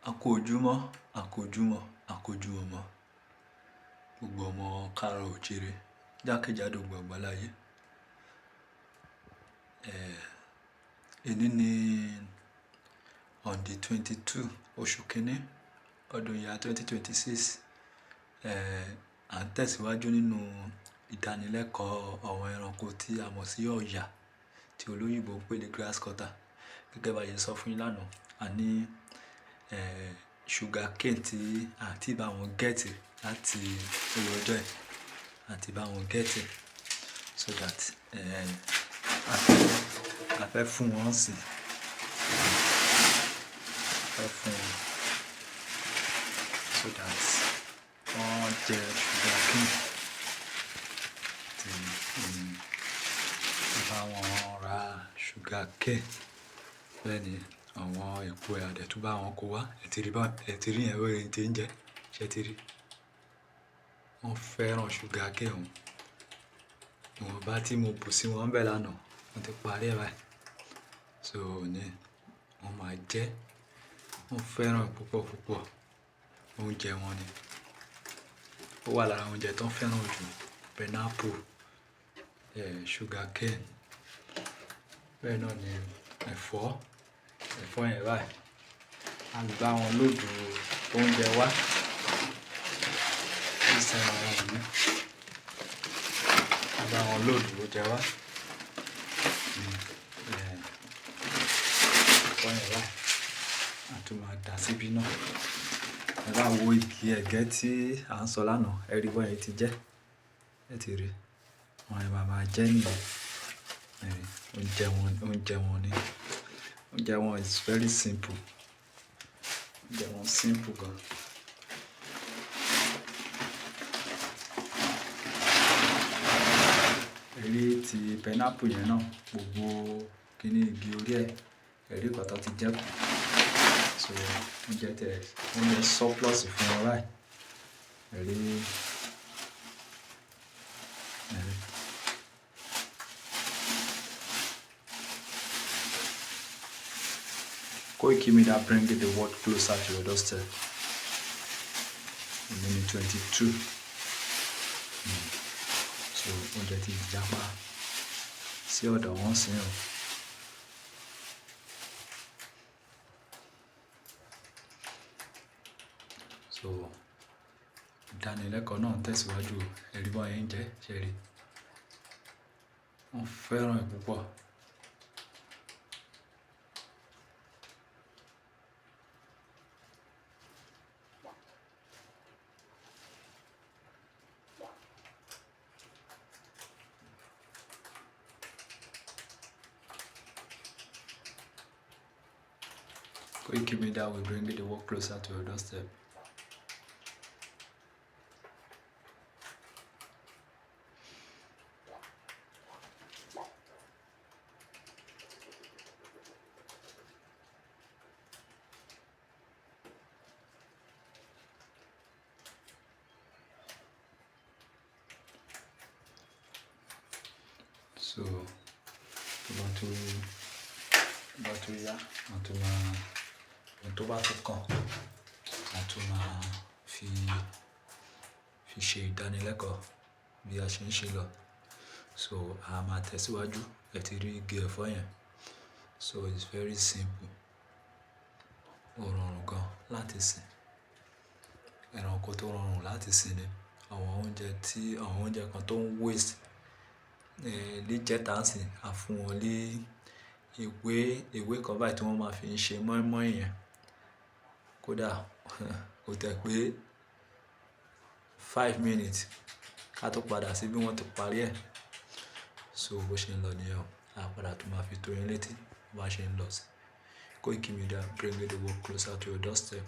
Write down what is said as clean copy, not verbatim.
A kú ojúmọ́, a kú ojúmọ́, a kú ojúmọ́ mọ́. Gbogbo ọmọ káàró òjìrè, jákèjádò gbogbo àgbáláyé. Èní ni on the 22 oṣù kínní ọdún year 2026. À ń tẹ̀síwájú nínú ìdánilẹ́kọ̀ọ́ àwọn ẹranko tí a mọ̀ sí ọ̀yà tí olóyìnbo ń pè ní grass cutter. Gẹ́gẹ́ bá ṣe sọ fún yín lánàá, a ní sugar cane tí a ti bá wọn get láti orí ọjọ́ yìí, a ti bá wọn get so that a fẹ́ fún wọn sí. A fẹ́ fún wọn so that wọ́n jẹ sugar cane tí a bá wọn ra sugar cane. Bẹ́ẹ̀ ni àwọn epo ẹ̀ a dẹ̀ tún bá wọn kó wá. Ẹ ti rí bá, ẹ ti rí yẹn bóyá tí ń jẹ, ṣé ẹ ti rí? Wọ́n fẹ́ràn sugar cane òun. Ìwọ̀nba tí mo bù sí wọn bẹ́ẹ̀ lánàá, wọ́n ti parí ẹ̀ báyìí. So ní wọ́n máa jẹ, wọ́n fẹ́ràn púpọ̀ púpọ̀. Oúnjẹ wọn ni. Ó wà lára oúnjẹ tó ń fẹ́ràn jù. Pineapple, sugar cane. Bẹ́ẹ̀ náà ni ẹ̀fọ́, ẹ̀fọ́ yẹn báyìí. A lè bá wọn load oúnjẹ wá. This time around ni. A bá wọn load oúnjẹ wá. Ẹ̀fọ́ yẹn báyìí. A tún máa dà síbí náà. Ẹ bá wo igi ẹ̀gẹ́ tí à ń sọ lánàá, ẹ rí bóyá ti jẹ́. Ẹ ti rí. Wọ́n yẹn máa máa jẹ́ nìyẹn. Ẹ rí. Oúnjẹ wọn, oúnjẹ wọn ni. Oúnjẹ wọn is very simple. Oúnjẹ wọn simple gan. Ẹ rí tí pineapple yẹn náà, gbogbo kíní igi orí ẹ, ẹ rí nǹkan tó ti jẹ́ kù. So oúnjẹ tẹ, oúnjẹ surplus fún wọn báyìí. Ẹ rí, ẹ rí. Koiki Media bringing the world closer to your doorstep. Èní ni 22. So oúnjẹ ti japa sí ọ̀dọ̀ wọn sí o. So ìdánilẹ́kọ̀ọ́ náà ń tẹ̀síwájú. Ẹ rí bóyá ń jẹ́, ṣé ẹ rí? Wọ́n fẹ́ràn ẹ̀ púpọ̀. Koiki Media will bring the world closer to your doorstep. So, tó bá tún, tó bá tún yá, a tún máa, ohun tó bá tún kàn, a tún máa fi ṣe ìdánilẹ́kọ̀ọ́ bí a ṣe ń ṣe lọ. So a máa tẹ̀síwájú. Ẹ ti rí igi ẹ̀fọ́ yẹn. So it's very simple. Ó rọrùn gan láti sìn. Ẹranko tó rọrùn láti sìn ni. Àwọn oúnjẹ tí, àwọn oúnjẹ kan tó ń waste, níjẹta ń sìn, a fún wọn ní ewé, ewé kan báyìí tí wọ́n máa fi ń ṣe mọ́ímọ́í yẹn. Kódà kò tẹ́ pé 5 minutes ká tó padà sí bí wọ́n ti parí ẹ̀. So bó ṣe ń lọ nìyẹn o. A padà tún máa fi tó yín létí bó bá ṣe ń lọ sí. Koiki Media bringing the world closer to your doorstep.